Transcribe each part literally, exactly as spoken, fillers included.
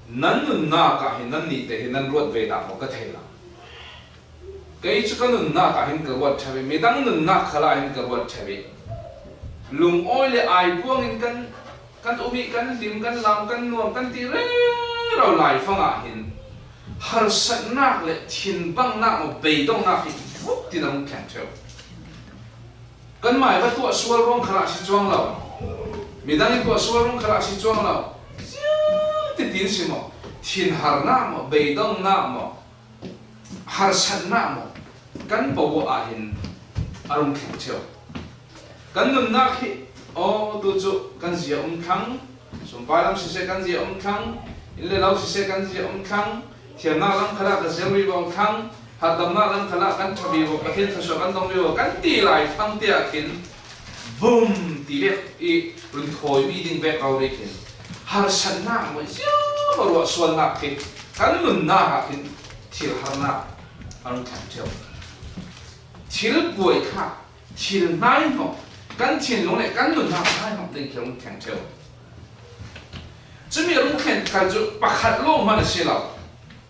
Nan nunnak ah hin nan nihte hi nan ruat ve dah maw ka thei lo. Kei cu ka nunnak ah hin ka ruat ṭheu i, midang nunnak khal ah hin ka ruat ṭheu i, lungawi le aipuang in kan, kan um i, kan hlim, kan lam, kan nuam, kan ti rero laifang ah hin harsatnak le thinbanghnak maw, beidonghnak hi vuk tin a rung thleng ṭheu. Kanmah i va tuah sual ruang khal ah si cuang lo. Midang i tuah sual ruang khal ah si cuang lo. Ziang titin si maw? Thinharnak maw, beidonghnak maw, harsatnak maw, kan paoh ah hin a rung thleng ṭheu. Kan nunnak hi, aw, tu cu kan zia um thlang, sumpai lam siseh kan zia um thlang, inn le lo siseh kan zia um thlang, thiamnak lam khal ah ka zia rih lo thlang, harhdamnak lam khal ah kan ṭha vivo, Pathian thluasuah kan dong vivo, kan ti laifang te ah khin bum ti vek i run thawimi ding vek rori khin harsatnak maw, ziang maw ruah sualnak khi kan nunnak ah khin thil harnak a rung thleng ṭheu. Thil buai kha, thil hnai maw, kan thinlung le kan nunnak hnai maw ding khi a rung thleng ṭheu. Cumi a rung thleng khal cu pakhat lawng hmanh a si lo.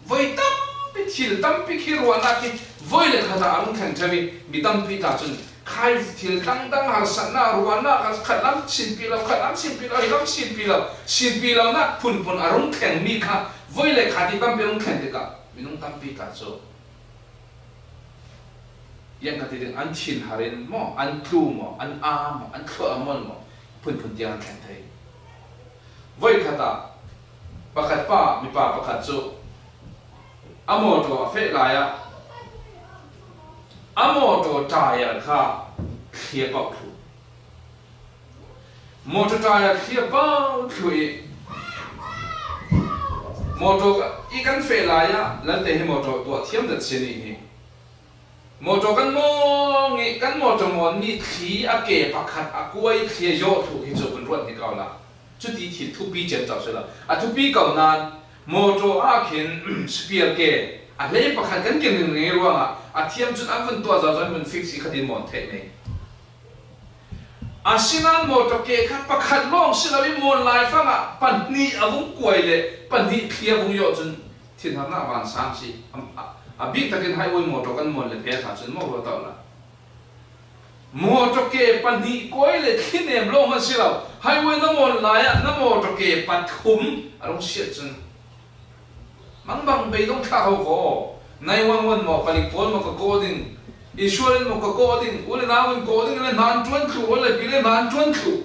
Voi tampi, thil tampi khi ruahnak khi voi le khat ah a rung thleng ṭheu i, mi tampi ta cun khai thil dangdang harsatnak, ruahnak, khat lam sinpi lo, khat lam sinpi lo, hi lam sinpi lo, sinpi lonak phunphun a rung thlengmi kha voi le khat i tampi a rung thleng tikah minung tampi ta cu, iangkati ding, an thinhar in maw, an tlu maw, an aa maw, an thluah a mawl maw, phunphun tiang an thleng thei. Voikhat ah pakhat pa, mipa pakhat cu a mawṭaw a feh lai ah a mawṭaw tayar kha thliapauh thlu. Mawṭaw tayar thliapauh thlu i mawṭaw i kan feh lai ah, lalte hi mawṭaw tuah thiam zet si nih hi. Mawṭaw kan mawng i kan mawṭaw mawnmi thli a ke pakhat a kuai thli a yawh thlu hi cu vun ruat hnik ko la. Cuti thil thupi ciamco si lo. A thupi ko nain mawṭaw ah khin spare ke a hlei pakhat kan keng ringring i ruangah a thiam cun an vun tuah zazon vun fix i khatin mawn theih nei. Asinain mawṭaw ke kha pakhat lawng si lo i mawn laifang ah pahnih a vung kuai le pahnih thli a vung yawh cun thinharnak vansang si. A, a, a bik takin highway mawṭaw kan mawn le phe hna cun maw ruat awla. Mawṭaw ke pahnih kuai le thli nem lawng hmanh si lo. Highway na mawn lai ah na mawṭaw ke pathum a rung siat cun mangbang beidong thlah ho ko. Nine one one maw, palik pawl maw ka kawh ding, insurance maw ka kawh ding, u le nau in kawh ding le hna an ṭuan thluh, u le pi le hna an ṭuan thluh.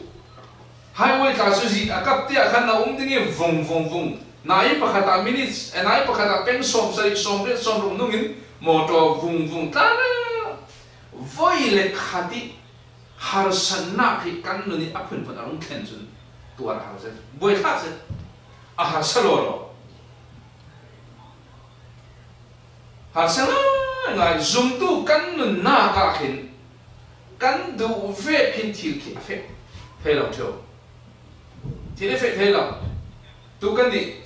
Highway tla cu zin a kap tiah khan na um ding i vung, vung, vung. Nai pakhat ah minutes, eh, nai pakhat ah peng sawm sarih, sawm riat, sawm ruk nung in mawṭaw vung, vung tla le voi le khat i harsatnak hi kan nun i a phunphun a rung thlen cun tuar a har zet, buaithlak zet, a harsa lawlaw. Harsa ngaingai zumtu kan nunnak ah khin kan duh vek khin thil khi a feh thei lo ṭheu. Thil a feh thei lo. Tu kan nih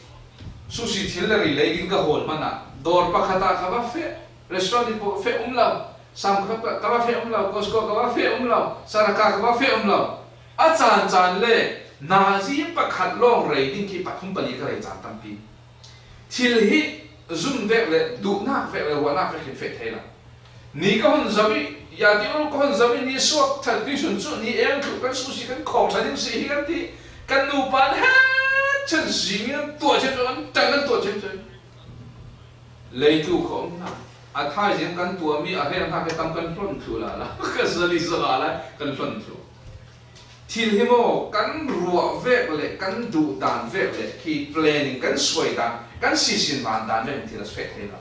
sushi thil le ri lei ding ka hawl hmanh ah dawr pakhat ah ka va feh, restaurant i feh um lo, Sam ka, ka va feh um lo, Costco ka va feh um lo, Saraka ka va feh um lo. A caan caan le nazi pakhat lawng rei ding khi pathum pali ka rei caan tampi. Thil hi zum vek le duhnak vek le ruahnak vek hin feh thei lo. Ni ka hun zoh i, ya ti ka hun zoh i, ni suak ṭhan tuihsun cu ni eng thluh kan sushi kan khawng ṭha ding si hi kan ti. Kan nupa an he chan zing in an tuah ṭhiamṭhiam, an ṭang kan tuah ṭhiamṭhiam. Leitu kha um hna. A thaizing kan tuahmi a rel hna khi tam kan hlon thluh lala. Ka zali zala lai kan hlon thluh. Thil hi maw kan ruah vek le kan duh dan vek le khi planning kan suai dan, kan sisin van dan vek in thil a feh thei lo.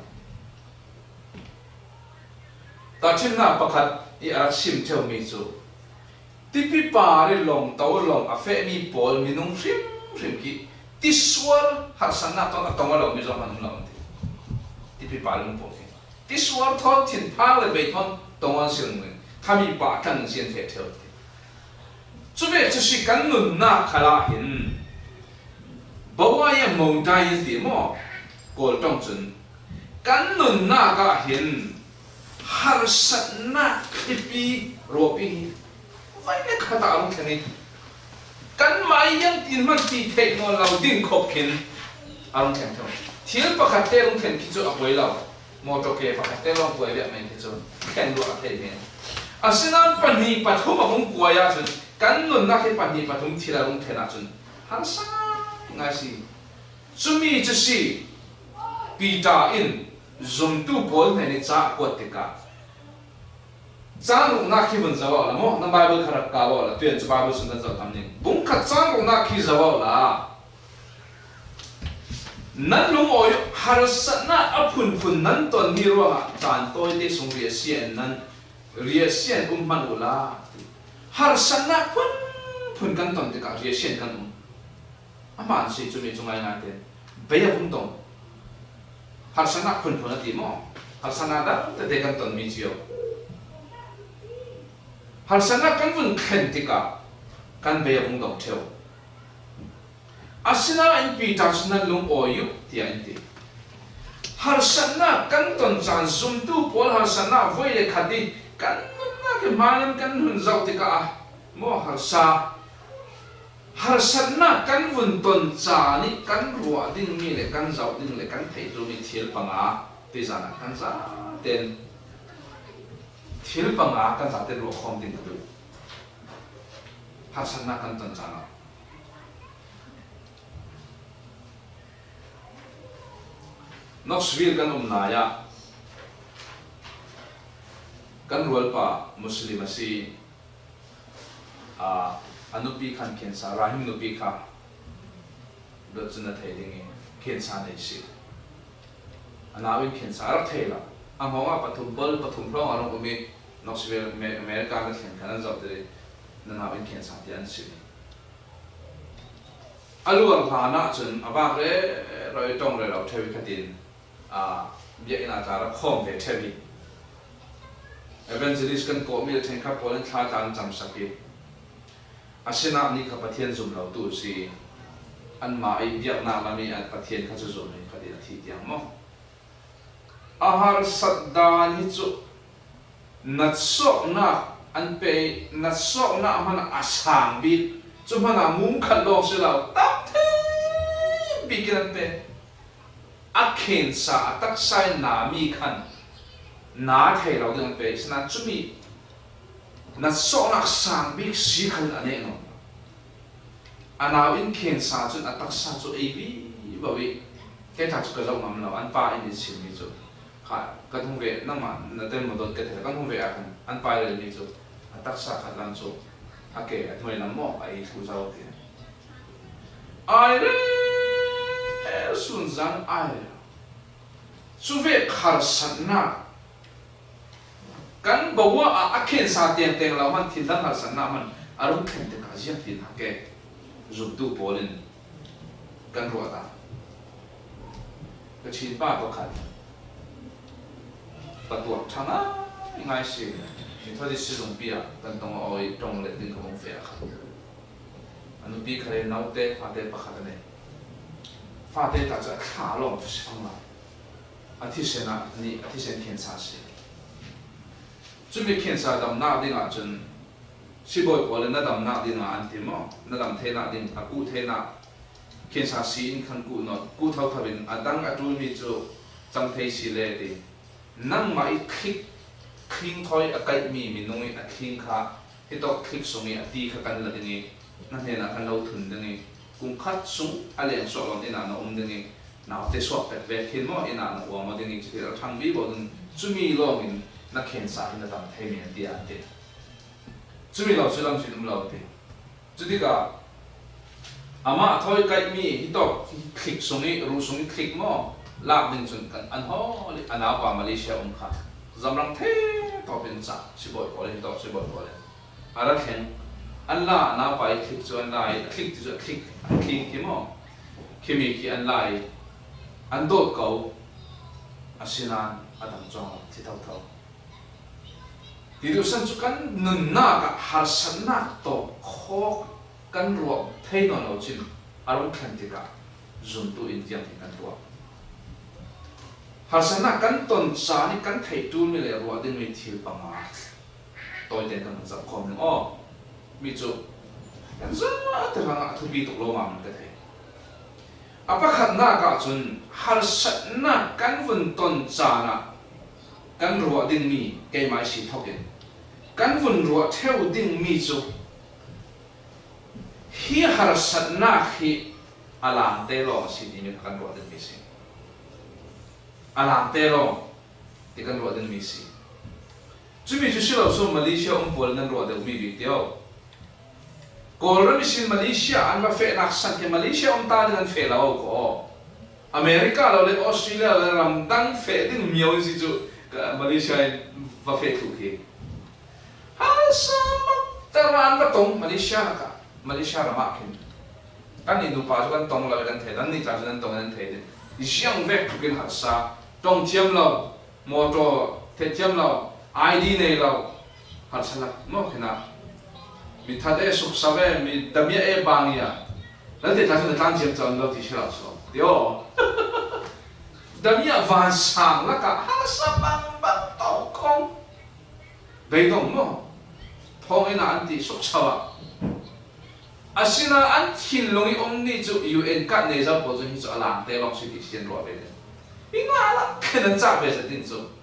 Tahṭhimnak pakhat i a rak sim ṭheumi cu, tipi par i lawng to lawng a fehmi pawl minung hrimhrim khi tisuar harsatnak thawn a tong a lomi zong an um lo an ti. Tipi par i lawng pawl khi tisuar thawn thinphang le bei thawn tong an si ringring. Khami pa a tlang in si an feh ṭheu an ti. Cuvek cu si kan nunnak khal ah hin, Bawai a mawngṭai an ti maw? Kawl ṭong cun kan nunnak ah hin harsatnak thlipi ruahpi hi voi le khat ah a rung thleng i, kanmah i ziangtin hmanh ti theih nawn lo ding khawh khin A rung thleng thei. Thil pakhat te rung thlen khi cu a buai lo. Motor ke pakhat te lawng buai liah men khi cu thleng duh a thei men. Asinain pahnih pathum a hung kuai ahcun kan nunnak hi pahnih pathum thil a rung thlen ahcun harsa ngai si. Cumi cu si, Peter in zumtu pawl hnen i ca a kuat tikah, cang ruknak khi vun zoh awla maw, na Bible kha rak kau awla, tuan cu Bible sung kan zoh tam ning. Bung khat cang ruknak khi zoh awla, nan lungawi uh, harsatnak a phunphun nan tonmi ruangah caan tawite sung riahsia in nan riahsia in um hmanh uhla, harsatnak phunphun kan ton tikah riahsia in kan um. Amah an si cumi cu ngaingai tein bei a vung tong. Harsatnak phunphun a ti maw? Harsatnak dang tete kan tonmi cio. Harsatnak kan vun thlen tikah kan bei a vung dong ṭheo. Asinain Peter cu nan lungawi uh, tiah in ti. Harsatnak kan ton caan zumtu pawl harsatnak voi le khat i kan nunnak i hmanin kan hun zoh tikah a maw harsa. Harsatnak kan vun ton caan i kan ruah dingmi le kan zoh ding le kan theih duhmi thil panga tizan ah kan zaten thil panga kan zaten ruah khawm ding ka duh. Harsatnak kan ton caan ah Knoxville kan um lai ah kan rualpa Muslim a si. Aa, a nupi khan cancer, Rahim nupi kha dot cun a thei ding i cancer nei si. A nau in cancer a rak thei lo. A hngawng ah pathum bal, pathum hrawng a rung um i Knoxville, America na thlen khan an zoh dih i na nau in cancer tiah an si. A luar hlan ah cun a vak rero i ṭong rero ṭheu i khatin aa, biakinn ah tla rak khawm ve ṭheu hi. Evangelist kan kawhmi le ṭhenkhat pawl in thla tla an camsak hi. Asinain ni kha Pathian zum lo tu si. Anmah i biaknak lam i an Pathian kha cu zum hi khat in a thi tiang maw? A harsat dan hi cu natsawhnak an pe i natsawhnak hmanh a sang bik, cu hmanh a mum khat lawng si lo, tam thei bik in an pe. A khensa a taksa in na mi khan na thei lo ding an pe. Sinain cumi na sawhnak sang bik si khan a neh nawn. A nau in khensa cun a taksa cu ei vivo i kei ta cu ka zoh ngam lo. An pa in in chimmi cu kha kan hung ve, nangmah na tel maw dot ka thei, kan hung ve ah khan an pa i relmi cu a taksa khat lam cu a ke a hnuai lam maw a ei thlu zo ti. Ai rel, sunzan ai rel. Cu ve harsatnak kan bawa ah a khensa tengteng lo hmanh, thil dang harsatnak hmanh a rung thlen tikah ziangtin hna ke zumtu pawl in kan ruah ta. Ka Chin pa pakhat patuak ṭha ngai ngai si. Methodist si zungpi ah kan tong a awi ṭong let ding ka hung feh a khat. A nupi kha le naute fate pakhat a nei. Fate ta cu a thla lawng cu si fang lai. A thisen ah nih, a thisen khensa si. Cumi khensa damnak dingah cun sibawi pawl in na damnak dingah an ti maw? Na dam theinak ding, a kuh theinak khensa si in khan kuh nawn, kuh thotho in a dang a ṭulmi cu cang thei si le ti. Nangmah i thlik, thling thawi a kaihmi minung i a thling kha hitawk thlik sung i a ti kha kan la ding i, na hnenah kan lo thun ding i, kum khat sung a leng suak lawng inn ah na um ding i, naute suak pek ve khin maw, inn ah na uam aw ding i, cuti lo ṭhang vivo ding, cumi lawngin na khensa hi na dam thei men, tiah an ti. Cumi lo cu lam cun um lo, an ti. Cutikah amah thawi kaihmi hitawk thlik sung i, ruh sung i thlik maw lak ding cun kan an hawl i, a naupa Malaysia um kha zamrang thei tawp in cah sibawi pawl in, hitawk sibawi pawl in a ra thleng. An la, a naupa i thlik cu an la i, a thlik ti cu a thlik, a thling khi maw, khimi khi an la i, an dawt ko, asinain a dang cawng lo, thi thotho. Ti duhsan cu kan nunnak ah harsatnak tawh khawk kan ruah thei nawn lo cin a rung thlen tikah zumtu in tiang in kan tuah. Harsatnak kan ton caan i kan theih ṭulmi le ruah dingmi thil panga tawite kan hun zoh khawm ning aw. Mi cu kan zate hrangah a thupi tuk lo ma man ka thei. A pakhatnak ahcun harsatnak kan vun ton caan ah kan ruah dingmi keimah i si thokin kan vun ruah ṭheu dingmi cu hi harsatnak hi a langte lawng a si timi kha kan ruah dingmi si. A langte lawng ti kan ruah dingmi si. Cumi cu si lo cu Malaysia um pawl nan ruah deuhmi bik tio. Kawlram ihsin Malaysia an va fehnak san khi Malaysia um ta ding an feh lo ko. America lo le Australia lo le ramdang feh ding mio in si cu ka Malaysia in va feh thluh khi. Hasa tara an va tong Malaysia lakah, Malaysia ram ah khin. Kan i nupa cu kan tong lo kan thei, kan nih tla cu nan tong nan thei ding. Ziang vek thlukin harsa, tong thiam lo, motor, theih thiam lo, I D nei lo, harsa lak maw khin ah. Mi that e, suksa ve, mi damia e, bang ia. Nan te tla cu na tlang thiam cawn lo ti si lo so. Tio. Damia vansang lakah harsa bangbang tong kong. Beidong maw? Thawngin ah an ti suksa ah. Asinain an thinlung i ummi cu U N card nei zo pawl cu hi cu a langte lawng si ti si an ruah ve ding. Hi ngah lam khen an cah ve zat ding cu.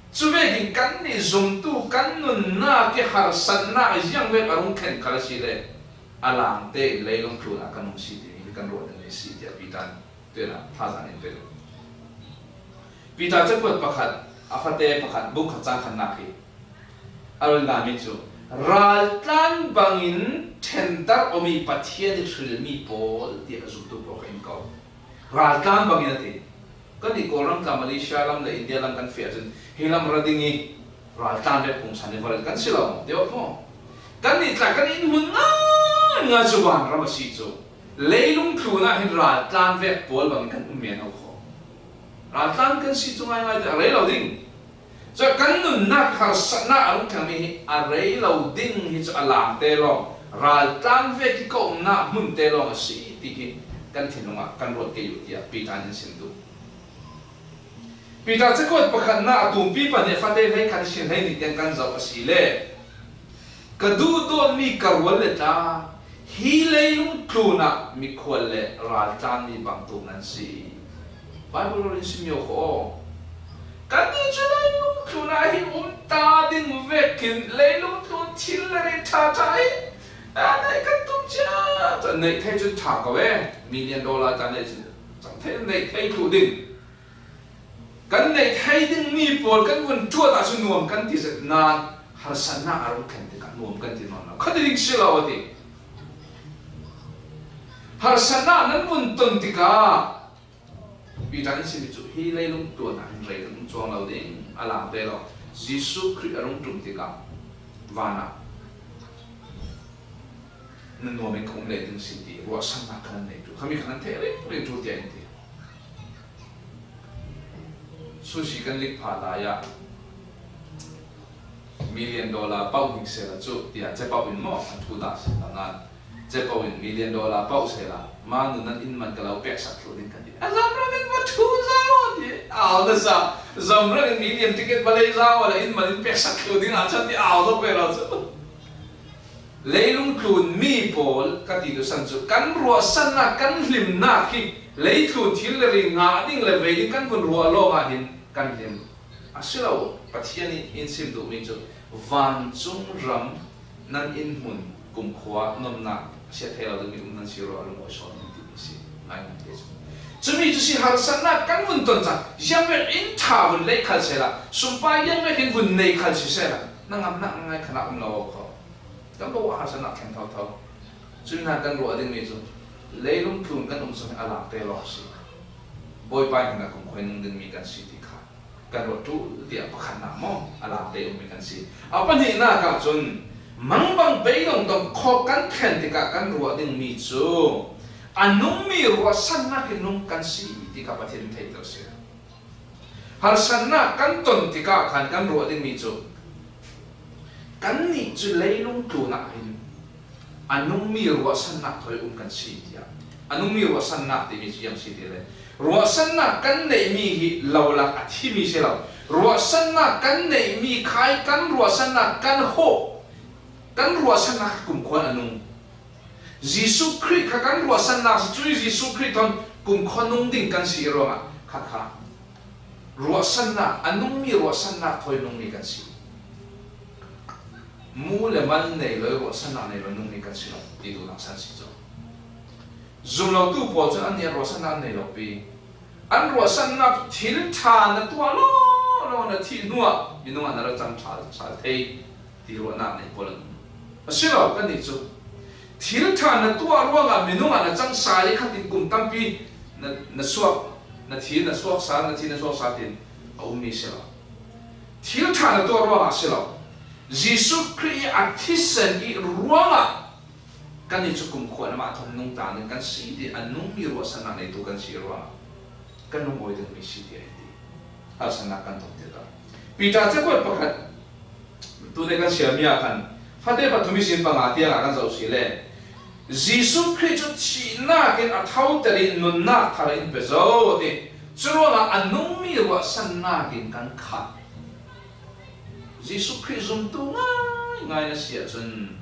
Cu vekin kannih zumtu kan nunnak i harsatnak ziang vek a rung thlen khal a si le a langte in leilung tlun ah kan um si timi hi kan ruah ding a si tiah Peter in tuin ah thazaang in pe. Peter cakuat pakhat, a fate pakhat, bung khat cang khatnak hi a run dami cu raltlan bangin ṭhendarh awmi Pathian i hrilmi pawl tiah a zumtu pawl kha in ko. Raltlan bangin a ti. Kan i Kawlram tla Malaysia lam le India lam kan feh ahcun hi lam ra ding i raltlan vek pungsan i va rel kan si lo deuh maw? Kan i tla kan in hmun ngaingai cu vanram a si cu leilung tlun ah hin raltlan vek pawl bangin kan um men ho kho. Raltlan kan si cu ngaingai te a rei lo ding. Cun kan nunnak harsatnak a rung thlengmi hi a rei lo ding hi cu a langte lawng, raltlan vek hi ka umnak hmunte lawng a si ti hi kan thinlung ah kan ruat kei uh tiah Peter in sim duh. Peter cakuat pakhatnak a tumpi pahnih fate hleikhat ihsin hleihnih tiang kan zoh a si le ka duhdawtmi ka rual le tla, hi leilung tlun ah mikhual le raltlanmi bangtuk nan si. Bible run in sim io kho. Kannih cu leilung tlun ah hi um ta ding vekin leilung tlun thil le ri ṭha ṭha hi a neih kan tum cia. Neih thei cun ṭha ko e. Million dollar ta neih cun cang thei, neih thei thluh ding. Kan neih thei dingmi pawl kan vun ṭuat ahcun nuam kan ti zet nain harsatnak a rung thlen tikah nuam kan ti nawn lo. Kha ti ding si lo a ti. Harsatnak nan vun ton tikah Peter in simi cu hi leilung tlun ah hin rei kan um cuang lo ding a lang te lo. Jesuh Khrih a rung ṭum tikah van ah nan nuam in ka um leh ding si ti ruahsannak kha nan nei ṭul. Khami kha nan theih ringring ṭul tiah in ti. Sushi kan lik phah lai ah million dollar pauh hnik sehla cu tiah cepaoh in maw an thu dah sehla nan cepaoh in million dollar pauh sehla mah nun nan inn man ka lo peksak thluh ding ka ti. A zamrang in va thu zau ti au na sa zamrang in million ticket va lei zau la inn man in peksak thluh ding ah chan ti au zok ve lo cu. Leilung tlunmi pawl ka ti duhsan cu kan ruahsannak, kan hlimnak hi leitlun thil le ri ngah ding le vei ding kan vun ruah lawngah hin kan hlim. Asilo, Pathian in in sim duhmi cu vancung ram nan in hmun kumkhua nomnak a siat thei lo dingmi um nan si ruah a lung awi sawn nan timi si ngai nan te cu. Cumi cu si harsatnak kan vun ton cang, ziangvek in ṭha vun lei khal sehla, sumpai ziangvek in vun nei khal si sehla, na ngamnak ngai khanah um lo kho. Kan lo ah harsatnak thleng thotho. Cumi hna kan ruah dingmi cu leilung tlun kan um cang a langte lawng si. Bawipa hna kumkhua nung dingmi kan si ti kha kan ruah ṭul tiah pakhatnak maw a langte ummi kan si. A pahnihnak ahcun mangbang beidong dong khawh kan thlen tikah kan ruah dingmi cu a nungmi ruahsannak in nung kan si ti kha Pathian in theihter si. Harsatnak kan ton tikah khan kan ruah dingmi cu kannih cu leilung tlun ah hin a nungmi ruahsannak thawi um kan si tiah a nungmi ruahsannak timi cu ziang si ti le ruahsannak kan neihmi hi lo lak a thimi si lo. Ruahsannak kan neihmi khai kan ruahsannak kan hawh kan ruahsannak kumkhua a nung. Jesuh Khrih kha kan ruahsannak si, cui Jesuh Khrih thawn kumkhua nung ding kan si ruangah kha kha ruahsannak, a nungmi ruahsannak thawi nungmi kan si. Mu le man nei lo, ruahsannak nei lo nungmi kan si lo ti duhnak san si cu. Zumlotu pawl cun annih ruahsannak an nei lo pi. An ruahsannak thil ṭha na tuah lawlaw na thih hnuah minung ah na ra cang ṭha, ṭha thei ti ruahnak nei pawl an um. A si lo, kannih cu thil ṭha na tuah ruangah minung ah na cang sal i khatin kum tampi na, na suak, na thi na suak sal, na thi na suak sal tin a ummi si lo. Thil ṭha na tuah ruangah a si lo. Jesuh Khrih i a thisen i ruangah kannih cu kumkhua in amah thawn nungtang ding kan si ti a nungmi ruahsannak neitu kan si ruangah kan lungawi dingmi si ti a ti. Harsatnak kan tong tikah Peter cakuat pakhat tuni kan siarmi ah khan fate pathum ihsin panga tiangah kan zoh si le Jesuh Khrih cu thihnak in a thoter i nunnak thar in pe zo ti. Curuangah a nungmi ruahsannak in kan khat. Jesuh Khrih zumtu ngaingai na si ahcun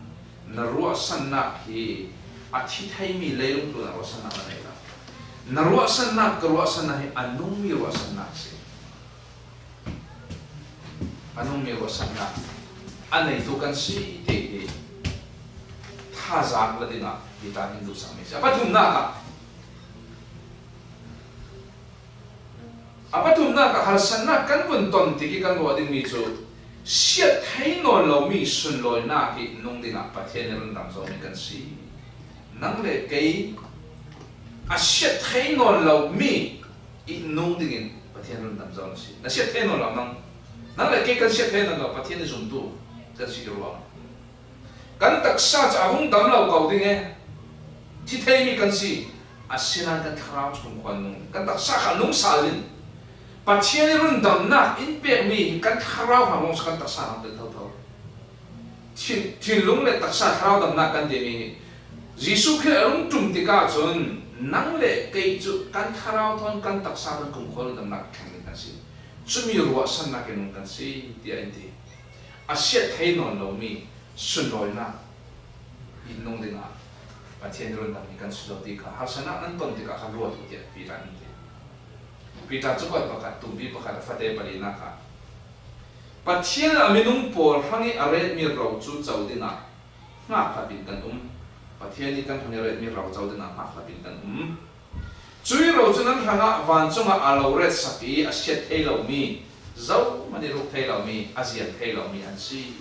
na ruahsannak hi a thi theimi leilung tlun a ruahsannak na nei lo. Na ruahsannak, ka ruahsannak hi a nungmi ruahsannak si. A nungmi ruahsannak a neitu kan si ti hi thazaang la dingah hi ta hin duhsakmi si. A pathumnak ah A pathumnak ah harsatnak kan vun ton tik i kan ruah dingmi cu siat thei nawn lomi sunlawinak i nung dingah Pathian i rundam zomi kan si. Nang le kei a siat thei nawn lomi i nung dingin Pathian rundam zo na si. Na siat thei nawn lo nang, nang le kei kan siat thei nawn lo Pathian i zumtu kan si ruang. Kan taksa cu a hung dam lo ko ding e. Thi theimi kan si. Asinain kan thlarau cu kumkhua nung. Kan taksa kha nung sal in Pathian i rundamnak in pekmi kan thlarau hna hmang kan taksa hna tel thotho. Thi-, thinlung le taksa thlarau damnak kan timi hi Jesuh Khrih a rung ṭum tikah cun nang le kei cu kan thlarau thawn kan taksa thawn kumkhua rundamnak thleng ding kan si. Cumi ruahsannak in nung kan si, tiah in ti. A siat thei nawn lomi sunlawinak i nung dingah Pathian i rundam hi kan si lo ti kha harsatnak nan ton tikah khan ruat u tiah Peter in ti. Peter cakuat pakhat, tumpi pakhat, a fate palinak ah Pathian a minung pawl hrang i a retmi ro cu co dingah hngakhlap in kan um. Pathian i kan hrang i a retmi ro co dingah hngakhlap in kan um. Cui ro cu nan hrangah vancungah a lo retsak i a siat thei lomi, zohman i ruk thei lomi, a ziam thei lomi an si.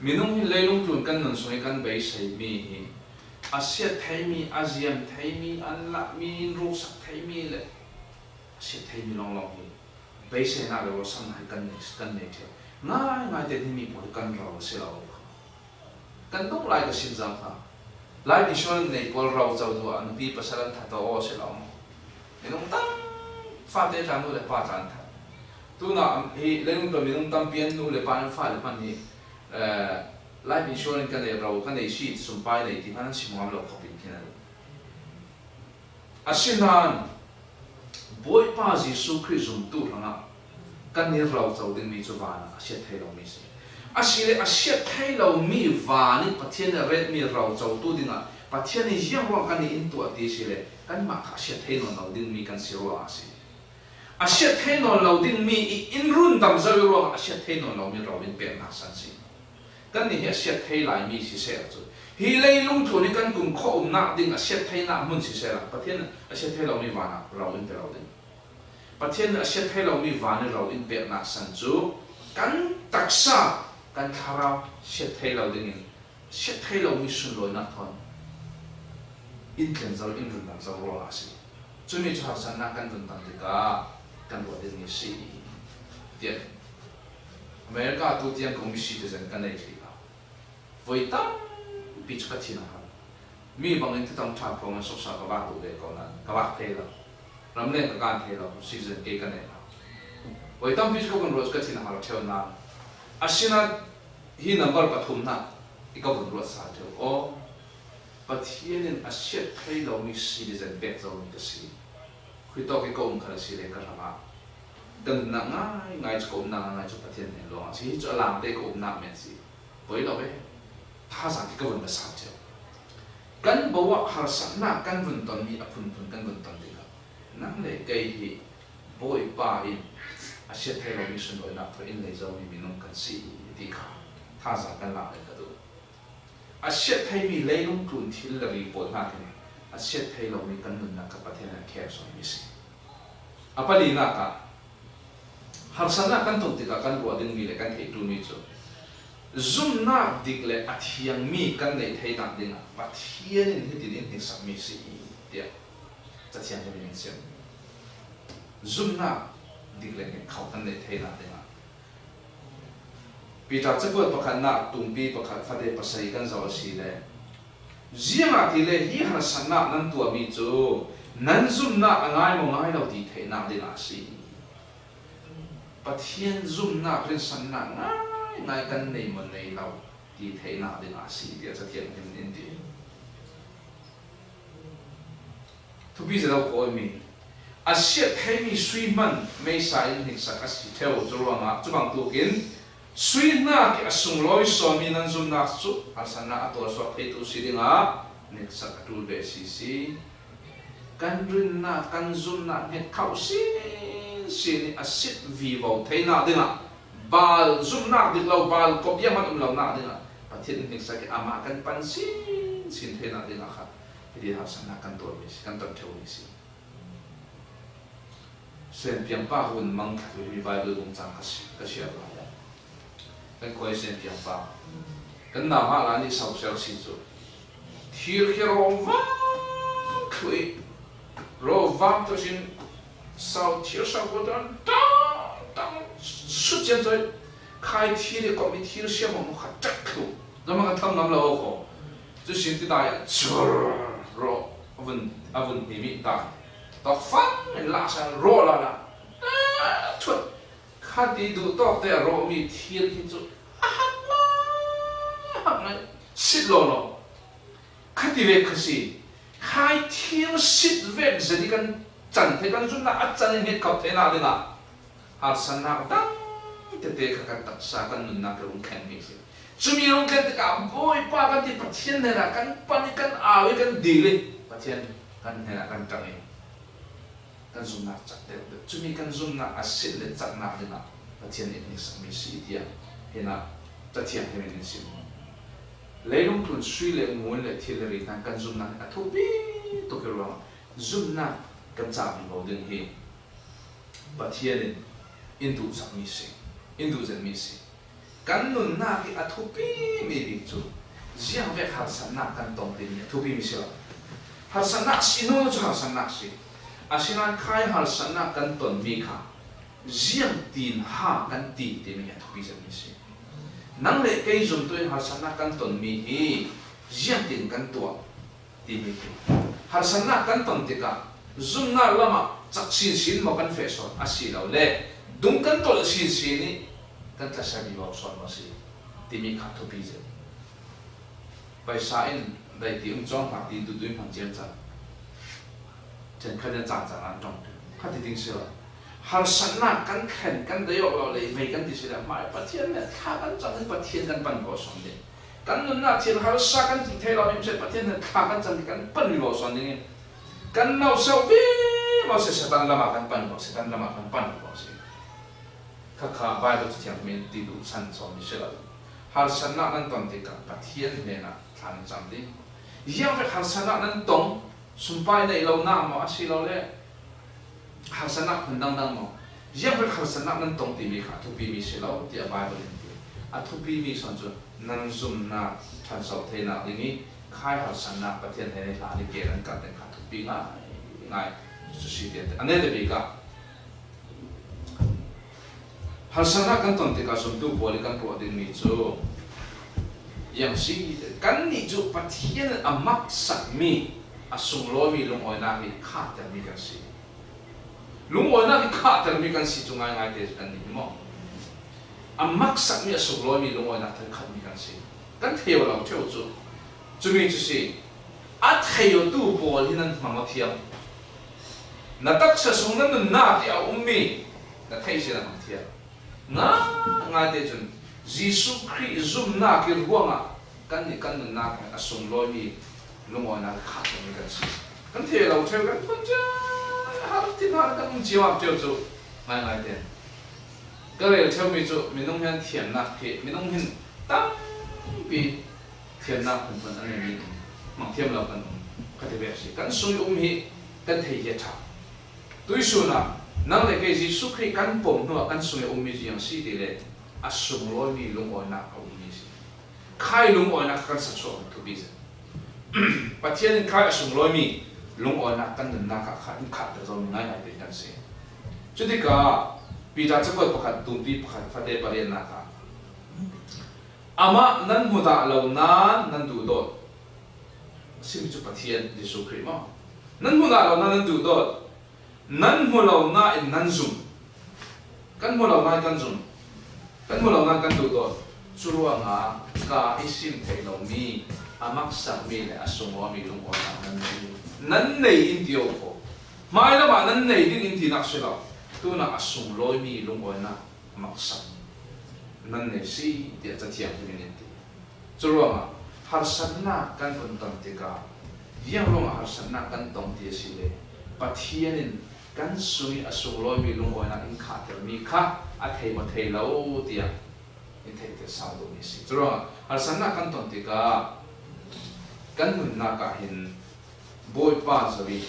Minung hi leilung tlun kan nun sung i kan beiseimi hi a siat theimi, a ziam theimi, an lahmi, in ruksak theimi le a siat theimi lawnglawng hi beiseinak le ruahsannak hi kan nei, kan nei ṭheu. Ngaingai te himi pawl hi kan ro a si lo. Kan dong lai ka sin zang kha. Life insurance nei pawl ro co tu ah nupi pasal an that aw si lo. Minung tam fate tla nu le pa tla an that. Tuna hi leilung tlun minung tampi an nu le pa an fale hmanh hi, eh, life insurance ka nei ro, ka nei si, sumpai nei ti hmanh an si hmuam lo khawpin khin an. Asinain Bawipa Jesuh Khrih zumtu hrangah kan i ro co dingmi cu van ah a siat thei lomi si. Asile a siat thei lomi van i Pathian a retmi ro cotu dingah Pathian in ziang ruang kan i in tuah ti si le kanmah kha a siat thei nawn lo dingmi kan si ruangah a si. A siat thei nawn lo dingmi i in rundam zo i ruangah a siat thei nawn lomi ro in peknak san si. Kannih hi a siat thei laimi siseh ahcun, hi leilung tlun i kan kumkhua umnak ding a siat theinak hmun siseh la, Pathian a siat thei lomi van ah ro in pe lo ding. Pathian a siat thei lomi van i ro in peknak san cu kan taksa, kan thlarau siat thei lo dingin, siat thei lomi sunlawinak thawn in tlen zo, in rundam zo ruangah a si. Cumi cu harsatnak kan rundam tikah kan ruah dingmi si, tiah America tu tiang kong mi citizen ka nei hlei lo. Voi tampi cu ka thin a har. Mi bangin thutang ṭha phuang an suksa ka vak duh ve ko nain ka vak thei lo. Ramleng ka kan thei lo, citizen kei ka nei lo. Voi tampi cu ka vun ruah cu ka thin a har ṭheu nain. Asinain hi number pathum hna i ka vun ruat sal ṭheu. Aw, Pathian in a siat thei lomi citizen pek zomi ka si. Khuitawk i ka um khal a si le ka hrangah ka nunnak ngaingai cu, ka umnak ngaingai cu Pathian hnen lawng a si. Hi cu a langte ka umnak men si. Poi lo e. Thazaang khi ka vun va sal ṭheu. Kan bo ah harsatna kan vun ton mi a phunphun kan vun ton ding ah, nang le kei hi Bawipa in a siat thei lo mi sunlawinak tawh in lei zo mi minung kan si ti kha thazaang kan lak le ka duh. A siat thei mi leilung tlun thil le ri pawl hnakin a siat thei lo mi kan nunnak kha Pathian in a khem sawn mi si. A palinak ah, harsatnak kan ton tikah kan ruah ding mi le kan theih ṭul mi cu zumnak dik le a thiang mi kan neih theinak dingah Pathian in hitin in hniksak mi si, tiah Cathiang in in sim. Zumnak dik le hngetkhoh kan neih theinak dingah Peter cakuat pakhatnak tumpi pakhat fate pasarih kan zoh a si le, ziangahtile hi harsatnak nan tuahmi cu nan zumnak a ngai maw ngai lo ti theihnak dingah a si. Pathian zumnak rinsannak ngaingai kan nei maw nei lo ti theihnak dingah a si, tiah Cathiang in in ti. Thupi zet lo kawimi a siat theimi sui hman meisa in hniksak a si ṭheu cu ruangah cu bangtukin sui hnak i a sunglawi sawnmi nan zumnak cu harsatnak a tuahsuak theitu si dingah hniksak a ṭul ve sisi. Kan rinnak, kan zumnak hngetkhoh sinsin i a sit vivo theinak dingah, Baal zumnak dik lo, Baal kop zianghman um lonak dingah Pathian in hniksak i amah kan pan sinsin theinak dingah kha hiti harsatnak kan tuahmi si, kan ton ṭheu mi si. Senpiang pa hun mang thla hi Baibal bung cang ka si, ka siar lai ah kan khuai senpiang pa kan nau hah lai nih sosel si cu thir khi rawvang thluh i rawvang thluh sin sau thir sau ko tuan tang tang sut cian cawih khai thir i kom i thir siam hong khat ṭak thluh. Zama kan tham ngam lo ko. Cu sin ti dai ah cur rawh a vun, a vun hnim i dai. Tawk fang in la san rawh la la. Ah, thut. Kha ti duh tawk te a rawh mi thir khi cu a hak ngai, a hak ngai. Sit law law. Kha ti vek kha si. Khai thir sit vek zet i kan can thei, kan zumnak a can i hngetkhoh theinak dingah harsatnak dang tete kha kan taksa, kan nunnak i rung thleng mi si. Cumi rung thleng tikah Bawipa kan ti Pathian hnenah kan pan i kan au i kan dil i Pathian kan hnenah kan ṭang i kan zumnak cak deuh deuh. Cumi kan zumnak a sit le caknak dingah Pathian in hniksak mi si tiah hinah Cathiang in in sim. Leilung tlun sui le ngun le thil le ri hna kan zumnak a thupi tuk i ruangah zumnak kan cak vivo ding hi Pathian in in duhsak mi si, in duh zet mi si. Kan nunnak i a thupi mi bik cu ziangvek harsatnak kan tong timi a thupi mi si lo. Harsatnak si hnu cu harsatnak si. Asinain khai harsatnak kan ton mi kha ziangtin ha kan ti timi a thupi zet mi si. Nang le kei zumtu in harsatnak kan ton mi hi ziangtin kan tuah timi hi. Harsatnak kan ton tikah zumnak lamah cak sinsin maw kan feh sawn a si lo le, dung kan tolh sinsin i kan tlasak vivo sawn maw si timi kha thupi zet. Paisa in daiti um cawng hna ti duhdui hmang ciamcan. Ṭhenkhat in cangcang an ṭong ṭi. Kha ti ding si lo. Harsatnak kan thlen, kan dei awk lo le, vei kan ti si le, hmai Pathian nih thla kan cang i Pathian kan pan ko sawn ding. Kan nunnak thil harsa kan ti thei lo mi seh, Pathian nih thla kan cang i kan pan vivo sawn ding i kan no seuh vivo seh, Satan lamah kan pan vivo, Satan lamah kan pan vivo seh. Khakha Baibal Cathiang in ti duh san sawn mi si lo. Harsatnak nan ton tikah Pathian hnenah thla nan cang ding. Ziangvek harsatnak nan tong, sumpai nei lo nak maw a si lo le harsatnak phun dangdang maw? Ziangvek harsatnak nan tong timi kha a thupi mi si lo, tiah Baibal in ti. A thupi mi sawn cu nan zumnak ṭhanso theinak ding i khai harsatnak Pathian hnen i hlan i ke nan kal ding kha a thupi ngai ngai cu si tiah a neta bik ah harsatnak kan ton tikah zumtu pawl i kan ruah dingmi cu ziang si, kannih cu Pathian in a maksakmi a sunglawimi lungawinak i khahtermi kan si. Lungawinak i khahtermi kan si cu ngaingai te kan ni maw? A maksakmi a sunglawimi lungawinak thil khatmi kan si. Kan thei lo ṭheu cu cumi cu si. A theitu pawl hi nan hmang aw thiam. Na taksa sung na nunnak i a ummi na theih si na hmang thiam. Ngaingai te cun Jesuh Khrih zumnak i ruangah kannih kan nunnak a sunglawimi Lungawinak khah lomi kan si. Kan thei lo ṭheu kan hun cia, har thin har kan um cio ap cio cu ngaingai tein ka rel ṭheumi cu minung hian thiamnak khi minung hin tampi thiamnak hmunhmun an neihmi hmang thiam lo kan um ka ti ve a si. Kan sung i um hi kan thei hi a ṭha. Tuihsun ah nang le kei Jesuh Khrih kan pom hnuah kan sung i ummi ziang si ti le a sunglawimi lungawinak a ummi si. Khai lungawinak kan sak suak thupi zen. Pathian in khai a sunglawimi lungawinak kan nunnak ah kha in khahter zo ngaingai te kan si. Cutikah Peter cakuat pakhat, tumpi pakhat, fate pariatnak ah, amah nan hmu dah lo nan nan duhdawt. A simi cu Pathian Jesuh Khrih maw? Nan hmu dah lo nan nan duhdawt. Nan hmu lo nain nan zum. Kan hmu lo nain kan zum. Kan hmu lo nain kan duhdawt. Curuangah ka i sim theih lomi, a maksakmi le a sunglawimi lungawinak nan nei, nan nei in ti aw kho. Hmai lamah nan nei ding in tinak si lo. Tunah a sunglawimi lungawinak a maksak nan nei si tiah Cathiang him in in ti. Curuangah harsatnak kan hun ton tikah, ziang ruangah harsatnak kan tong ti a si le, Pathian in kan sung i a sunglawimi lungawinak in khahtermi kha a thei maw thei lo tiah in theihter sau duhmi a si. Curuangah harsatnak kan ton tikah kan nunnak ah hin Bawipa zo i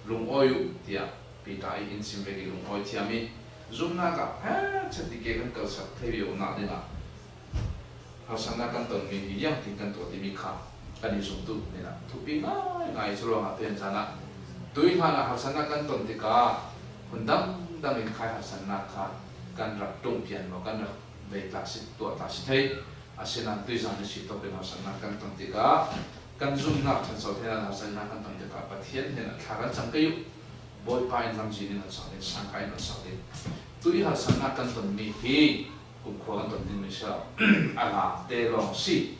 lungawi uh tiah Peter i in sim vek i lungawi thiam i zumnak ah he chat ti ke kan kalsak thei ve awknak dingah harsatnak kan tonmi hi ziangtin kan tuah timi kha kan i zumtu hnenah thupi ngaingai. Curuangah tuihan caan ah tuihlan ah harsatnak kan ton tikah hun dangdang in khai harsatnak kha kan rak ṭung pian maw, kan rak vei tla si, tuah tla si thei. Asinain tuizan ni si tawkin harsatnak kan ton tikah kan zumnak ṭhanso theinak harsatnak kan ton tikah Pathian hnenah thla kan cam kei uh. Bawipa in lamzin in on sak ding, sangka in on sak ding. Tui harsatnak kan tonmi hi kumkhua kan ton dingmi si lo, a langte lawng si.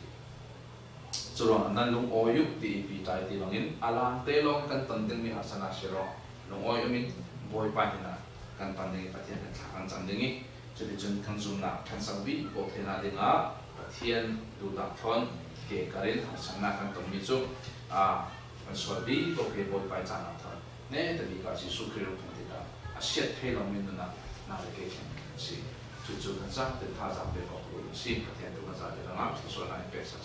Curuangah nan lungawi uh ti i Peter i ti bangin a langte lawng kan ton dingmi harsatnak si rawh. Lungawi um in Bawipa hnenah kan pan ding i Pathian kan thla kan cam ding i, cuticun kan zumnak ṭhansak vivo theinak dingah Pathian duhnak thawn ke karin harsatnak kan tonmi cu, aa, kan sual vivo ke Bawipa i cahnak thawn neta bik ah Jesuh Khrih rak kan tikah a siat thei lomi nunah nang le kei khen kan si. Cucu kan cah ten thazaang ve awk a si. Pathian tu kan cah te hrangah thluasuahnak in peksak.